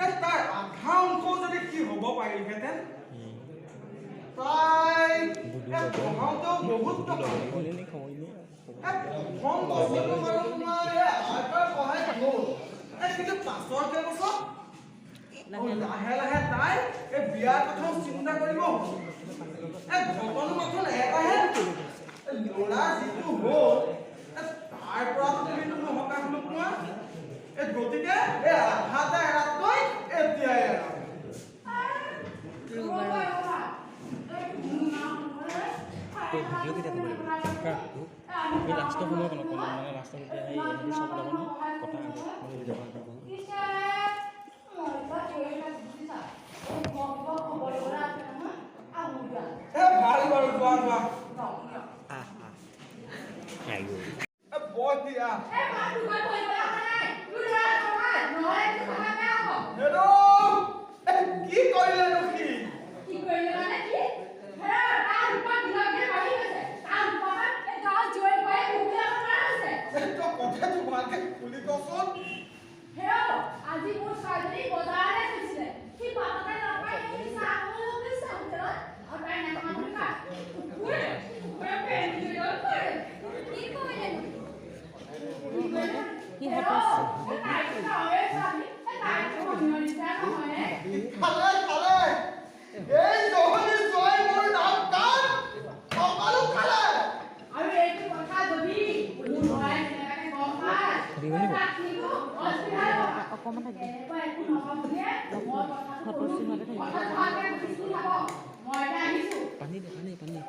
এই তাৰ আধা অংশও যদি কি হ'ব পাৰিলহেঁতেন। তাই এই পঢ়াওঁতেও বহুত টকা গ'ল। এই প্ৰথম বছৰটো বাৰু তোমাৰ এই আইতাৰ সহায় হ'ল। এই কিন্তু পাছৰ কেইবছৰ লাহে লাহে তাই এই বিয়াৰ কথাও চিন্তা কৰিব হ'ল। এই ঘটনা মাথোন এটাহে, এই ল'ৰা যিটো হ'ল, এই তাৰ পৰাতো তুমি কোনো সকাহ নোপোৱা। এই গতিকে এই আধাতে এৰাতকৈ এতিয়াই এৰা। ৰ'বা ৰ'বা, এই মোৰ নাম ভিডিঅ' কেতিয়া কৰিব লাগিব? এই লাষ্টৰ সময়কণত, মানে লাষ্টত যেতিয়া সেই সিহঁতি চব ওলাব নহয়, কথা আগত মানে ভিডিঅ'। পিছে মই বা ধৰি আছো, বুজিছা? এই মই কিবা খবৰ ল'বলৈ আছে নহয়, আহোঁ দিয়া। এ ভাল বাৰু, যোৱা যোৱা। যাওঁ দিয়া। আহ আহ, আইও। এ বঢ়িয়া। এই মই দোকান বহিবলৈ অহা নাই। তুমি ল'ৰা নহয়, নহ'লে কিন্তু কথা বেয়া হ'ব। হেল্ল', এ কি কৰিলেনো সি? কি কৰিলে মানে কি? হেৰা, তাৰ ৰূপা দিনক দিনে বাঢ়ি গৈছে। তাৰ ৰূপাত এই গাঁৱত জীয়ৰী বোৱাৰী বহুবিলাক মাৰা হৈছে। এই তই কথাটো ভালকে খুলি কচোন। হেৰৌ, আজি মোৰ ছোৱালীজনী বজাৰলৈ গৈছিলে। সি বাটতে লগ পাই এই চাহ খাবলৈ গৈছে হোটেলত। আৰু তাই নাখাওঁ বুলি কয়। কুকুৰে, কুকুৰে পেন কৰে। কি কৰিলেনো? কি কৰিলে? হেৰৌ, এই তাইতো গাঁৱৰে ছোৱালী। এই তাইতো অন্য নিচিনা নহয় নে? খালে খালে, এই জহনী জয় মোৰ নাম কাণ সকলো খালে। আৰু এইটো কথা যদি মোৰ ল'ৰাই কেনেবাকে গম পায়, তাক কিন্তু হস্পিটেল অকণমান থাকিব। এনেকুৱা একো নহয় বুলিয়ে মই কথাটো ক'লো। কথাটো ভালকে বুজি থাকক। মই এতিয়া আহিছো। পানী দে, পানী পানী।